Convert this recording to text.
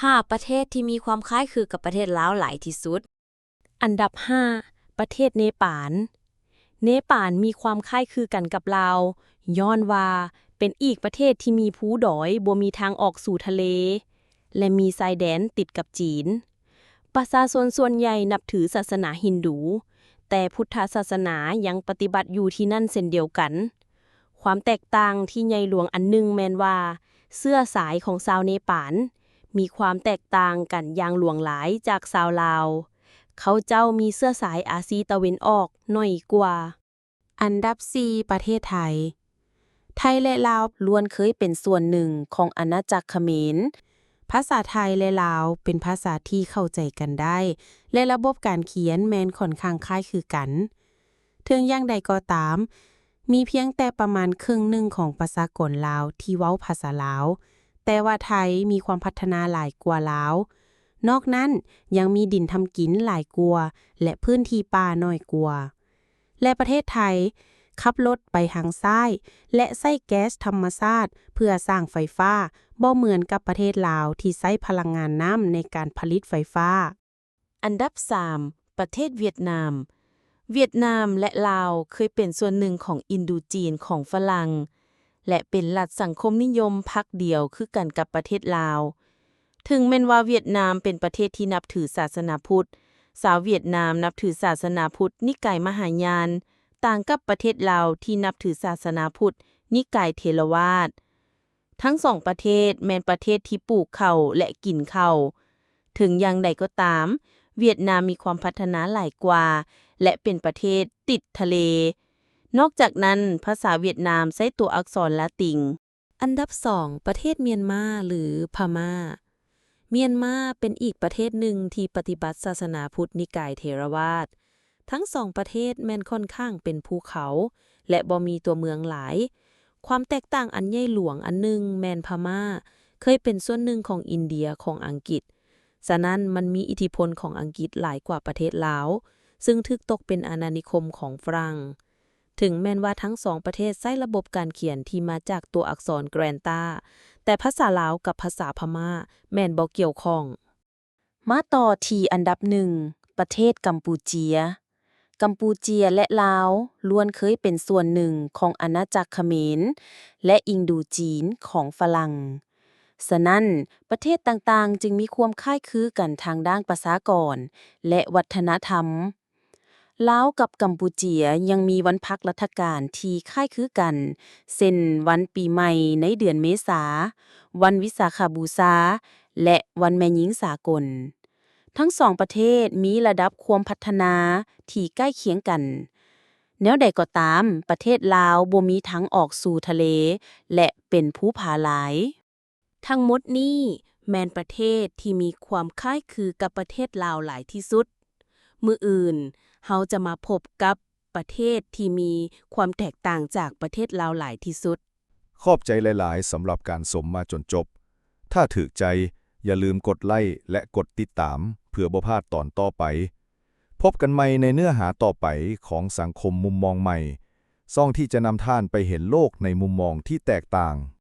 ຫ້າ ປະເທດທີ່ມີຄວາມຄ້າຍຄືກັບປະເທດລາວຫຼາຍທີ່ສຸດ. ອັນດັບຫ້າ ປະເທດເນປານ. ເນປານມີຄວາມຄ້າຍຄືກັນກັບລາວ ຍ້ອນວ່າເປັນອີກປະເທດທີ່ມີພູດອຍ ບໍ່ມີທາງອອກສູ່ທະເລ ແລະ ມີຊາຍແດນຕິດກັບຈີນ. ປະຊາຊົນສ່ວນໃຫຍ່ນັບຖືສາສະໜາຮິນດູ ແຕ່ພຸດທະສາສະໜາຍັງປະຕິບັດຢູ່ທີ່ນັ້ນເຊັ່ນດຽວກັນ. ຄວາມແຕກຕ່າງທີ່ໃຫຍ່ຫຼວງອັນໜຶ່ງແມ່ນວ່າ ເຊື້ອສາຍຂອງຊາວເນປານມີຄວາມແຕກຕ່າງກັນຢ່າງຫຼວງຫຼາຍຈາກຊາວລາວ. ເຂົາເຈົ້າມີເຊື້ອສາຍອາຊີຕາເວັນອອກໜ້ອຍກວ່າ. ອັນດັບສີ່ ປະເທດໄທ. ໄທ ແລະ ລາວລ້ວນເຄີຍເປັນສ່ວນໜຶ່ງຂອງອານາຈັກຂະເໝນ. ພາສາໄທ ແລະ ລາວເປັນພາສາທີ່ເຂົ້າໃຈກັນໄດ້ ແລະ ລະບົບການຂຽນແມ່ນຂ້ອນຂ້າງຄ້າຍຄືກັນ. ເຖິງຢ່າງໃດກໍຕາມ, ມີພຽງແຕ່ປະມານເຄິ່ງໜຶ່ງຂອງປະຊາກອນລາວທີ່ເວົ້າພາສາລາວ, ແຕ່ວ່າໄທມີຄວາມພັດທະນາຫຼາຍກວ່າລາວ. ນອກນັ້ນ, ຍັງມີດິນທຳກິນຫຼາຍກວ່າ ແລະ ພື້ນທີ່ປ່າໜ້ອຍກວ່າ. ແລະ ປະເທດໄທຂັບລົດໄປທາງຊ້າຍ ແລະ ໃຊ້ແກັສທຳມະຊາດເພື່ອສ້າງໄຟຟ້າ, ບໍ່ເໝືອນກັບປະເທດລາວທີ່ໃຊ້ພະລັງງານນ້ຳໃນການຜະລິດໄຟຟ້າ. ອັນດັບສາມ ປະເທດຫວຽດນາມ. ຫວຽດນາມ ແລະ ລາວເຄີຍເປັນສ່ວນໜຶ່ງຂອງອິນດູຈີນຂອງຝຣັ່ງ ແລະ ເປັນລັດສັງຄົມນິຍົມພັກດຽວຄືກັນກັບປະເທດລາວ. ເຖິງແມ່ນວ່າຫວຽດນາມເປັນປະເທດທີ່ນັບຖືສາສະໜາພຸດ, ຊາວຫວຽດນາມນັບຖືສາສະໜາພຸດນິກາຍມະຫາຍານ, ຕ່າງກັບປະເທດລາວທີ່ນັບຖືສາສະໜາພຸດນິກາຍເຖລະວາດ. ທັງສອງປະເທດແມ່ນປະເທດທີ່ປູກເຂົ້າ ແລະ ກິນເຂົ້າ. ເຖິງຢ່າງໃດກໍຕາມ, ຫວຽດນາມມີຄວາມພັດທະນາຫຼາຍກວ່າ ແລະ ເປັນປະເທດຕິດທະເລ. ນອກຈາກນັ້ນ, ພາສາຫວຽດນາມໃຊ້ຕົວອັກສອນລາຕິງ. ອັນດັບສອງ ປະເທດມຽນມາ ຫຼື ພະມ້າ. ມຽນມາເປັນອີກປະເທດໜຶ່ງທີ່ປະຕິບັດສາສະໜາພຸດນິກາຍເຖລະວາດ. ທັງສອງປະເທດແມ່ນຂ້ອນຂ້າງເປັນພູເຂົາ ແລະ ບໍ່ມີຕົວເມືອງຫຼາຍ. ຄວາມແຕກຕ່າງອັນໃຫຍ່ຫຼວງອັນໜຶ່ງແມ່ນພະມ້າເຄີຍເປັນສ່ວນໜຶ່ງຂອງອິນເດຍຂອງອັງກິດ. ສະນັ້ນ, ມັນມີອິດທິພົນຂອງອັງກິດຫຼາຍກວ່າປະເທດລາວ, ຊຶ່ງຖືກຕົກເປັນອານານິຄົມຂອງຝຣັ່ງ. ເຖິງແມ່ນວ່າທັງສອງປະເທດໃຊ້ລະບົບການຂຽນທີ່ມາຈາກຕົວອັກສອນແກຣນຕາ, ແຕ່ພາສາລາວກັບພາສາພະມ້າແມ່ນບໍ່ກ່ຽວຂ້ອງ. ມາຕໍ່ທີ່ອັນດັບໜຶ່ງ ປະເທດກຳປູເຈຍ. ກຳປູເຈຍ ແລະ ລາວ ລ້ວນເຄີຍເປັນສ່ວນໜຶ່ງຂອງອານາຈັກຂະເໝນ ແລະ ອິນດູຈີນຂອງຝຣັ່ງ. ສະນັ້ນ, ປະເທດຕ່າງໆຈຶ່ງມີຄວາມຄ້າຍຄືກັນທາງດ້ານປະຊາກອນ ແລະ ວັດທະນະທຳ. ລາວກັບກຳປູເຈຍຍັງມີວັນພັກລັດຖະການທີ່ຄ້າຍຄືກັນ, ເຊັ່ນ ວັນປີໃໝ່ໃນເດືອນເມສາ, ວັນວິສາຂະບູຊາ ແລະ ວັນແມ່ຍິງສາກົນ. ທັງສອງປະເທດມີລະດັບຄວາມພັດທະນາທີ່ໃກ້ຄຽງກັນ. ແນວໃດກໍຕາມ, ປະເທດລາວບໍ່ມີທາງອອກສູ່ທະເລ ແລະ ເປັນພູຜາຫຼາຍ. ທັງໝົດນີ້ແມ່ນປະເທດທີ່ມີຄວາມຄ້າຍຄືກັບປະເທດລາວຫຼາຍທີ່ສຸດ. ມື້ອື່ນ, ເຮົາຈະມາພົບກັບປະເທດທີ່ມີຄວາມແຕກຕ່າງຈາກປະເທດລາວຫຼາຍທີ່ສຸດ. ຂອບໃຈຫຼາຍໆສຳລັບການຊົມມາຈົນຈົບ. ຖ້າຖືກໃຈ, ຢ່າລືມກົດໄລ້ ແລະ ກົດຕິດຕາມ ເພື່ອບໍ່ພາດຕອນຕໍ່ໄປ. ພົບກັນໃໝ່ໃນເນື້ອຫາຕໍ່ໄປຂອງສັງຄົມມຸມມອງໃໝ່, ຊ່ອງທີ່ຈະນຳທ່ານໄປເຫັນໂລກໃນມຸມມອງທີ່ແຕກຕ່າງ.